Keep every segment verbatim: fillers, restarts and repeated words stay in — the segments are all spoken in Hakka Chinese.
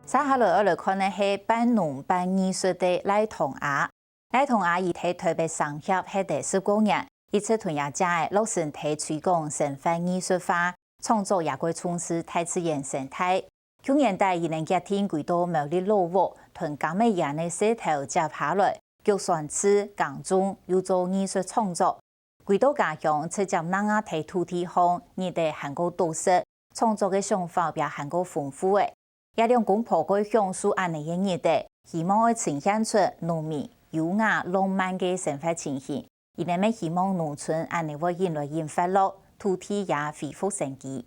接下來愛來看个係半農半藝術个賴東阿。賴東阿佢在臺北商協歇了十過年，一直同這隻个落成在推廣生活藝術化，創作也過重視大自然生態。舊年底，佢等決定歸到苗栗老屋，同柑仔園个事頭接下來， 畜酸飼、耕種又做藝術創作。歸到家鄉，直接拿啊在土地項，日仔還過多食，創作个想法也還過豐富欸。這兩公婆過享受恁仔个日仔，希望愛呈現出農民優雅浪漫个生活情形。佢等乜希望農村恁仔會緊來緊活絡，土地也恢復生機。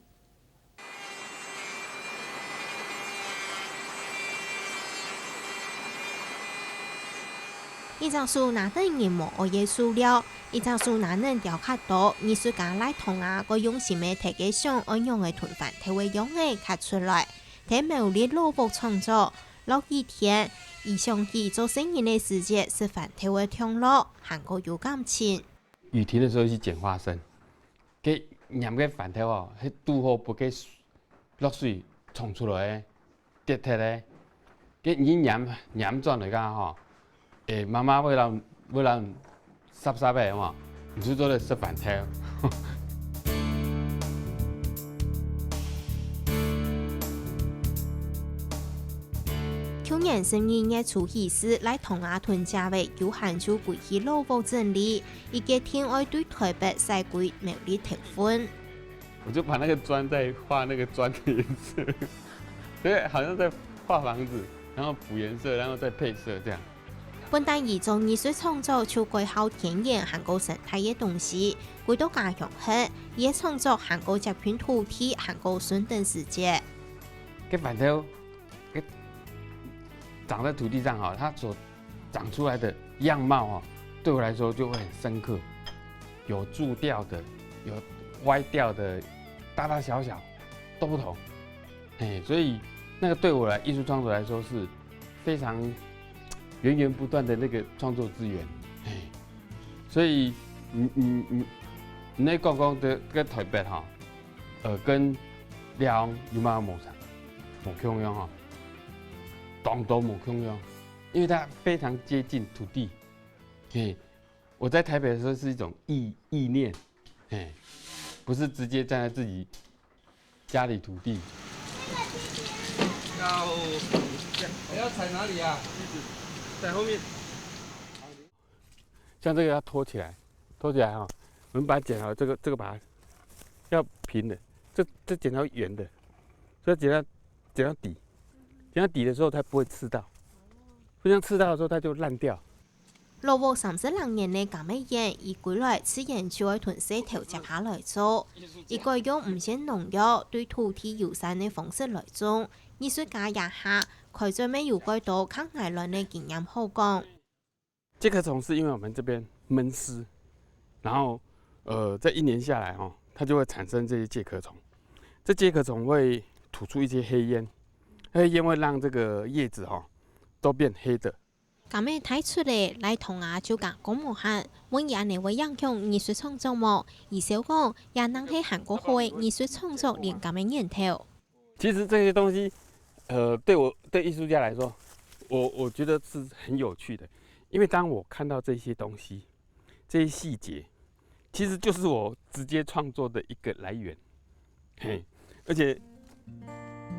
一隻手拿等人無愛个塑料，一隻手拿等雕刻刀，藝術家賴東阿過用心个在該想愛仰仔同番豆个樣仔刻出來，在苗栗老屋創作。落雨天，佢想起做細人个時節食番豆个暢樂，還過有感情。雨停的時候去撿花生，該黏个番豆哦，係堵好分該落水沖出來个，跌忒个。該你黏，黏轉來个吼，欸，媽媽會讓，會讓濕濕个，有無？你就做得食番豆。舊年十二月初起勢，賴東阿同姐仔有閒就歸去老屋整理，佢決定愛對臺北徙歸苗栗頭份。 我就把那個磚再畫那個磚的顏色，對，好像在畫房子，然後補顏色，然後再配色這樣。本旦以做藝術創作就蓋好天然還過生態个東西，歸到家鄉歇，佢个創作還過接近土地，還過順等時節。該番豆，該長在土地上哈，它所長出來的樣貌哦，對我來說就會很深刻。有蛀掉的，有歪掉的，大大小小都不同。嘿，所以那個對我來，藝術創作來說是非常源源不斷的那個創作資源。嘿，所以你，你，你，你那講講的跟臺北哈，呃，跟兩有沒有無差？無共樣哈，當多無共樣。 因為它非常接近土地。嘿，我在臺北的時候是一種意，意念，嘿，不是直接站在自己家裡土地。要，還要踩哪裡啊？在後面。像這個要托起來，托起來哈，我們把它剪好，這個，這個把它要平的，這，這剪到圓的，所以剪到，剪到底，剪到底的時候它不會刺到。 互相刺到的時候，它就爛掉。老屋三十零年个柑仔園，佢歸來自然就愛同事頭接下來做。佢改用毋使農藥、對土地友善个方式來種，藝術家這下開始乜有蓋多較𠊎等个經驗好講。介殼蟲是因為我們這邊悶濕，然後，呃，在一年下來哦，它就會產生這些介殼蟲。這介殼蟲會吐出一些黑煙，黑煙會讓這個葉子哦， 都變黑的。柑仔大出咧，賴東阿就加工無閒，問佢恁仔會影響藝術創作無？佢笑講，這正係還過好个藝術創作靈感个源頭。其實這些東西，呃，對我，對藝術家來說，我，我覺得是很有趣的，因為當我看到這些東西，這些細節，其實就是我直接創作的一個來源。嘿，而且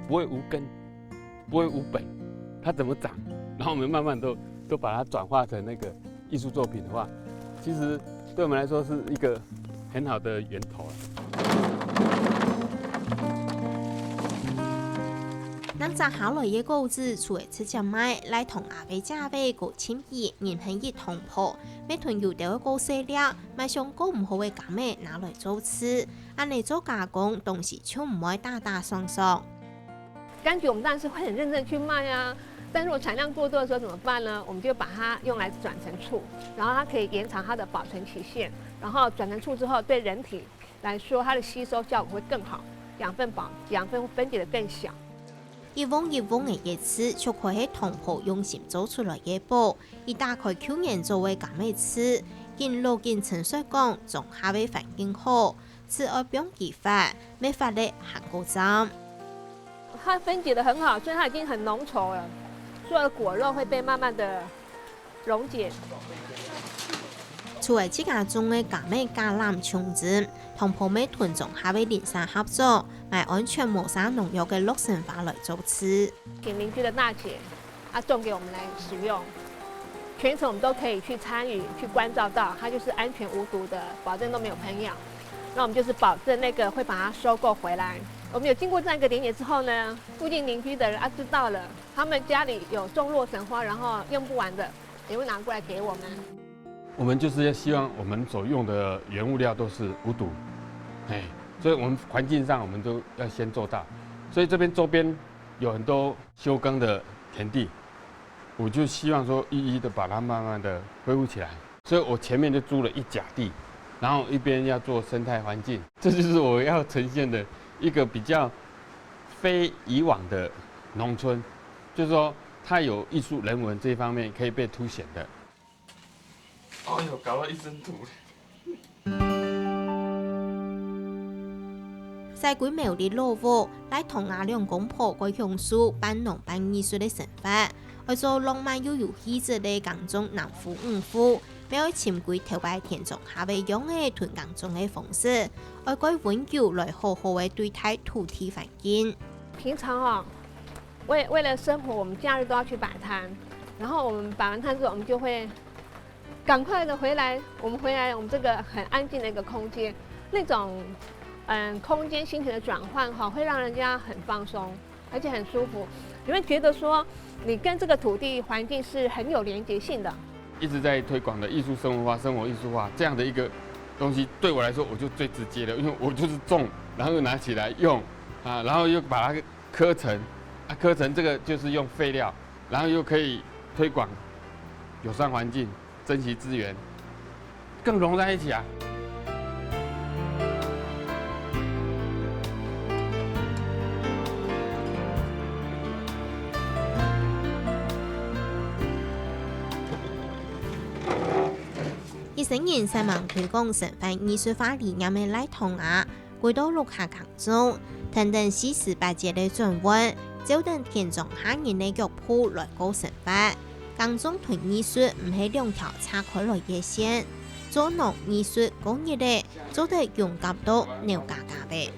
不會無根，不會無本，它怎麼長？然後我們慢慢都，都把它轉化成那個藝術作品的話，其實對我們來說是一個很好的源頭了。正摘下來个果子，除了直接賣，賴東阿个姐仔高清怡、任恆毅同婆，乜同有兜个過細粒，賣相過毋好个柑仔拿來做餚，恁仔做加工，當時就毋會打打爽爽。柑橘我們當然是會很認真去賣啊，但如果產量過多的時候怎麼辦呢？我們就把它用來轉成醋，然後它可以延長它的保存期限，然後轉成醋之後，對人體來說，它的吸收效果會更好，養分保，養分分解得更小。一甕一甕个餚，就可係同婆用心做出來个寶。佢打開舊年做个柑仔餚，緊摝緊稱說講，莊下个環境好， 只愛放幾發，乜發咧還過站。它分解得很好，所以它已经很浓稠了，所有的果肉会被慢慢的溶解。除了自家種个柑仔、橄欖、蔥子，同婆姆屯莊下个鄰舍合作，買安全無灑農藥个洛神花來做餈。请邻居的大姐，啊，种给我们来使用。全程我们都可以去参与、去关照到，它就是安全无毒的，保证都没有喷药。那我们就是保证那个会把它收购回来。我们有经过这样一个连结之后呢，附近邻居的人啊知道了，他们家里有种洛神花，然后用不完的，也会拿过来给我们。我们就是要希望我们所用的原物料都是无毒，哎，所以我们环境上我们都要先做到。所以这边周边有很多休耕的田地，我就希望说一一的把它慢慢的恢复起来。所以我前面就租了一甲地，然后一边要做生态环境，这就是我要呈现的一个比较非以往的农村，就是说它有艺术人文这一方面可以被凸显的。哎呦，搞到一身土。 徙歸苗栗老屋，倈同阿兩公婆過享受半農半藝術个生活，愛做浪漫又有氣質个耕種南富五富，乜愛尋歸頭擺田莊下个樣仔同耕種个方式，愛蓋溫柔來好好个對待土地環境。平常哦，为为了生活，我们假日都要去摆摊，然后我们摆完摊之后，我们就会赶快的回来，我们回来，我们这个很安静的一个空间，那种嗯空间心情的转换哈，会让人家很放松，而且很舒服。你会觉得说，你跟这个土地环境是很有连结性的。一直在推广的艺术生活化、生活艺术化这样的一个东西，对我来说我就最直接的，因为我就是种，然后又拿起来用啊，然后又把它刻成啊，刻成这个就是用废料，然后又可以推广友善环境、珍惜资源，更融在一起啊。一生人煞猛推廣生活藝術化理念个倈同阿，歸到屋下耕種，跈等四時八節个轉換，照等田莊下人个腳步來過生活。耕種同藝術毋係兩條拆開來个線，做農藝術過日仔，做得勇敢到扭嘎嘎个。